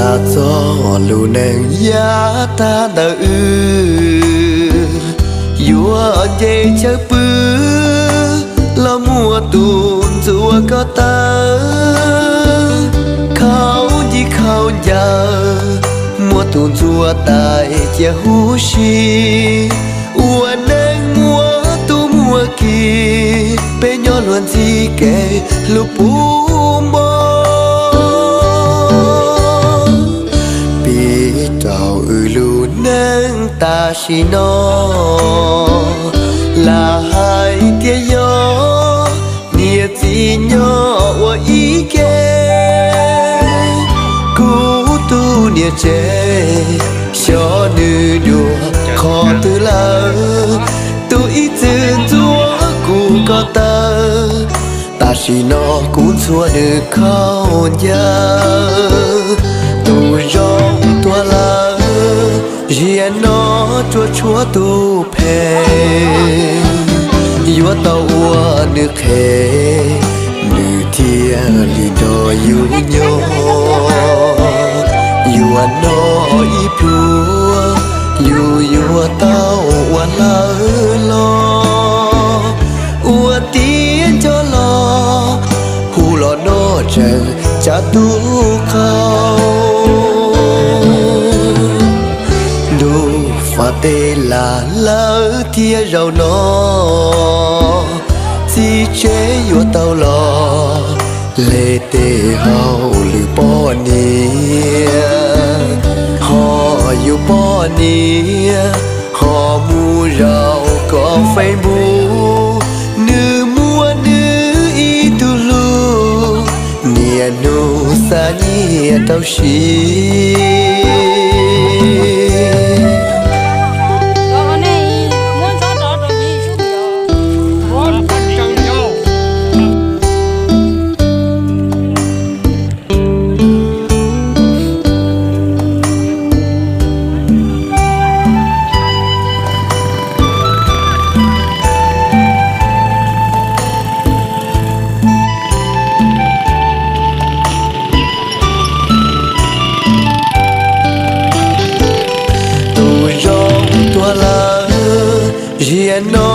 Txog lub neej yav tag ntawd wb yuav nce chaw pw los muaj tus ntxuav ko taw, khaub ncaws khaub ncaws, muaj tus ntxuav tais cia huv si. Ua neej muaj tub muaj ki, peb nyob luag ntxhi kev hlub puv npo. Pib rau wb lub neej tam sim no, lam hais tias yog niam txiv nyob ua ib ke. Kuv tus niam tsev xyov nws dua qhov twg lawm, tus ib txwm ntxuav kuv ko taw. Tam sim no kuv ntxhua nws khaub ncaws, tus zoo tuag lawm, ziag no tsuas tshuav tus phem. Yuav tau ua nws qhev, nws thiaj li nrog yus nyob. Yuav noj ib pluag, yus yuav tau ua hlawv los, ua tiav nco los, hu los noj tseem tshav tub qhau. Ntuj fav tes lam lawm thiab zaum no, txiv tsev yuav tau los hle tej hauj lwm poj niam, ho yus poj niam ho mus zaum kov Facebook, nws muaj nws ib tug hlub, niaj hnub xa nyiaj rau siv. Tus zoo tuag lawm, ziag no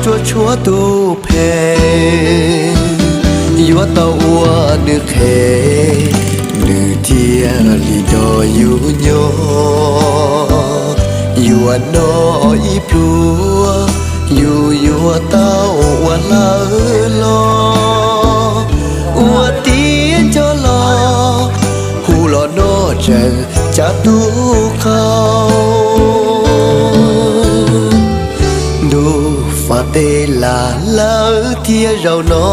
tsuas tshuav tus phem. Yuav tau ua nws qhev, nws thiaj li nrog yus nyob. Yuav noj ib pluag, yus yuav tau ua hlawv los, ua tiav nco los, hu los noj tseem tshav tub qhau. Ntuj fav tes lam lawm thiab zaum no,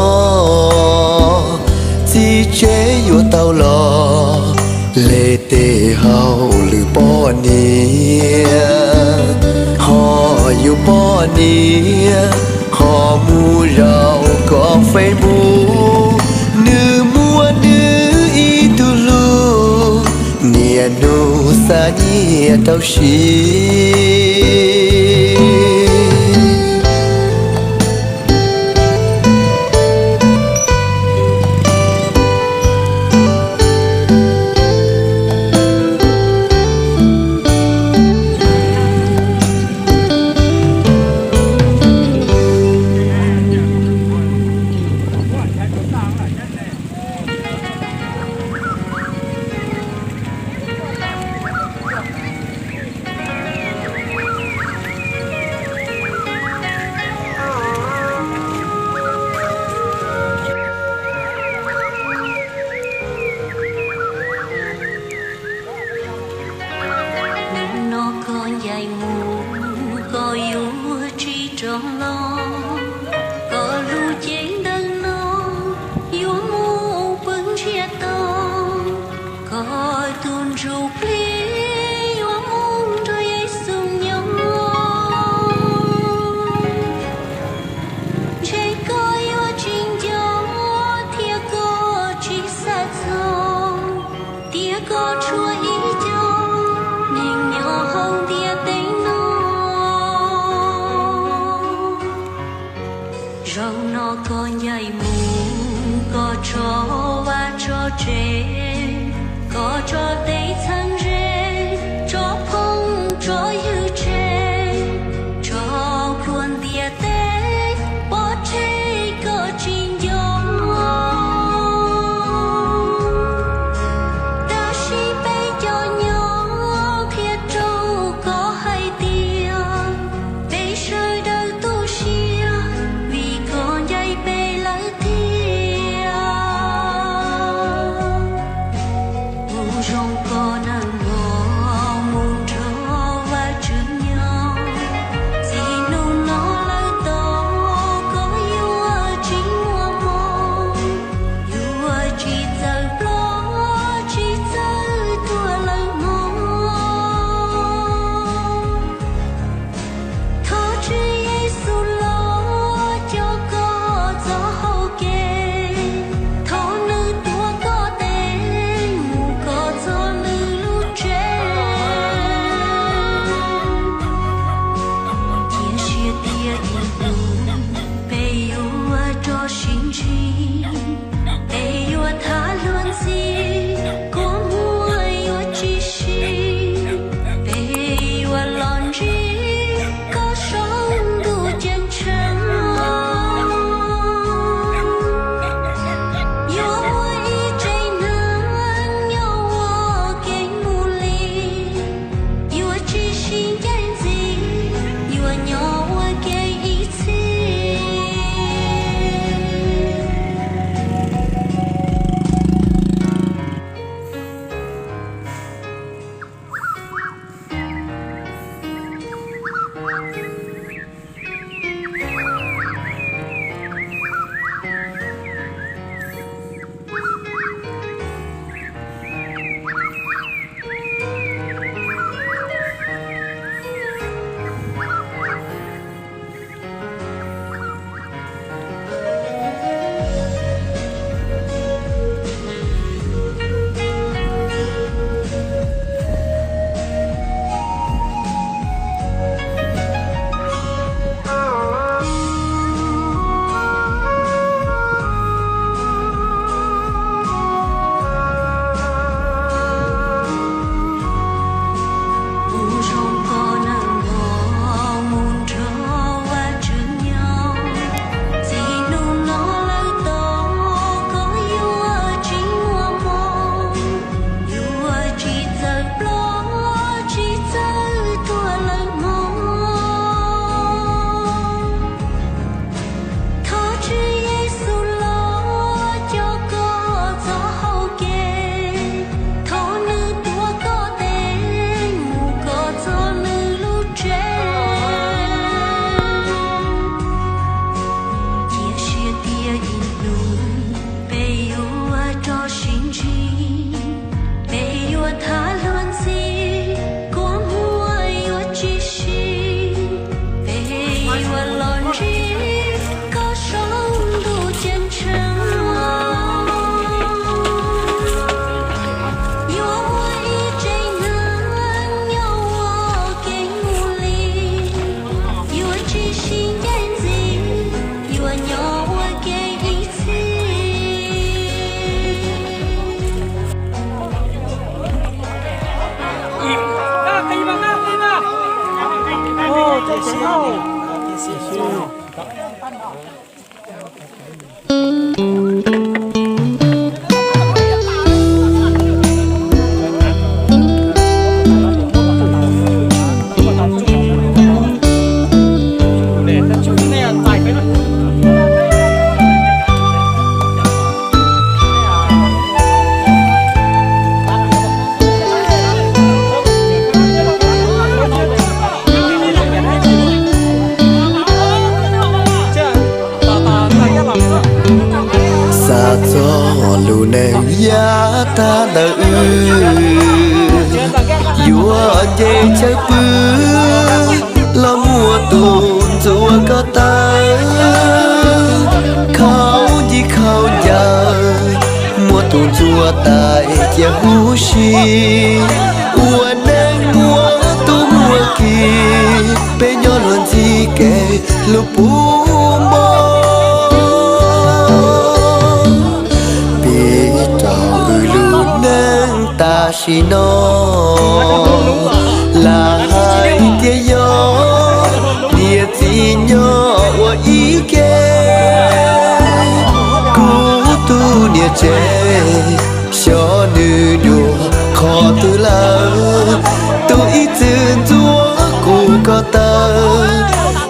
txiv tsev yuav tau los hle tej hauj lwm poj niam, ho yus poj niam ho mus zaum kov Facebook, nws muaj nws ib tug hlub, niaj hnub xa nyiaj rau siv. Hnub no koj ncaim mus, koj yuav tsis rov los. Koj lub cev ntawm no yuav mus pw ntsiag to, koj tus ntsuj plig yuav mus nrog Yexus nyob. Ntshe koj yuav tsis nco thiab koj tsis xav txog, tias koj tshuav ib co neeg nyob hauv ntiaj teb no. Zaum no koj ncaim mus, koj tso vaj tso tsev, koj tso tej Zoo koj neej mog mus nrog Vajtswv nyob, txij hnub no lawm tod koj yuav tsis muaj mob, yuav tsis txawj ploj tsis txawj tuag lawm mog. Thov Tswv Yexus los coj koj txoj hau kev, thov nws tuav koj tes mus koj txog nws lub tsev. Cia siab tias ib hnub peb yuav rov sib ntsib, peb yuav tham luag ntxhi, kua muag yuav tsis sib, peb yuav los ntsib koj saum ntuj ceeb tsheej. Yuav ua ib tsev neeg nyob ua ke mus li, yuav tsis sib ncaim ntxiv, yuav nyob ua ke ib txhis. Mus zoo koj neej mog mus nrog Vajtswv nyob, txij hnub no lawm tod koj yuav tsis muaj mob, yuav tsis txawj ploj tsis txawj tuag lawm mog. Thov Tswv Yexus los coj koj txoj hau kev, thov nws tuav koj tes mus koj txog nws lub tsev. Cia siab tias ib hnub peb yuav rov sib ntsib, peb yuav tham luag ntxhi, kua muag yuav tsis sib, peb yuav los ntsib koj saum ntuj ceeb tsheej. Yuav ua ib tsev neeg nyob ua ke mus li, yuav tsis sib ncaim ntxiv, yuav nyob ua ke ib txhis. Xav txog lub neej yav tag ntawd wb yuav nce chaw pw los muaj tus ntxuav ko taw, khaub ncaws khaub ncaws, muaj tus ntxuav tais cia huv si, ua neej muaj tus muaj ki, peb nyob luag ntxhi kev hlub puv npo. Peb rau wb lub neej tam sim no, lam hais tias yog niam txiv nyob ua ib ke. Kuv tus niam tsev xyov nws dua qhov twg lawm, tus ib txwm ntxuav kuv ko taw,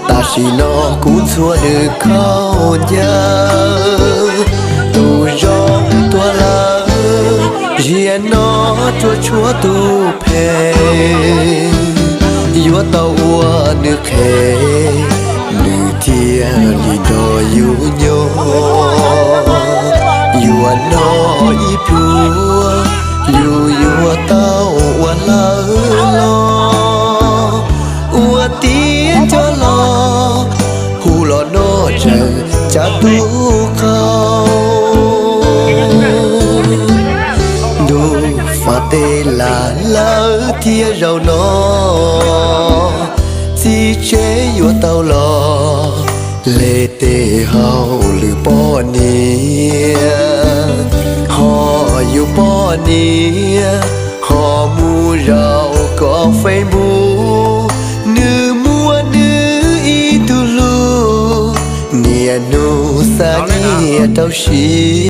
tam sim no kuv ntxhua nws khaub ncaws. Tus zoo tuag lawm, Ziag no ruaj tshuav tus phem, yuav tau ua nws qhev, nws thiaj li nrog yus nyob. Yuav noj ib pluag, yus yuav tau ua lawm los, ua tib cov los, hu los noj tsaws tsav tub qau. Ntuj fav tes lam lawm thiab zaum no, txiv tsev yuav tau los, hle tes hauj lwm poj niam, ho yus poj niam ho mus zaum kov Facebook, nws muaj nws ib tug hlub, niaj hnub xa nyiaj rau siv.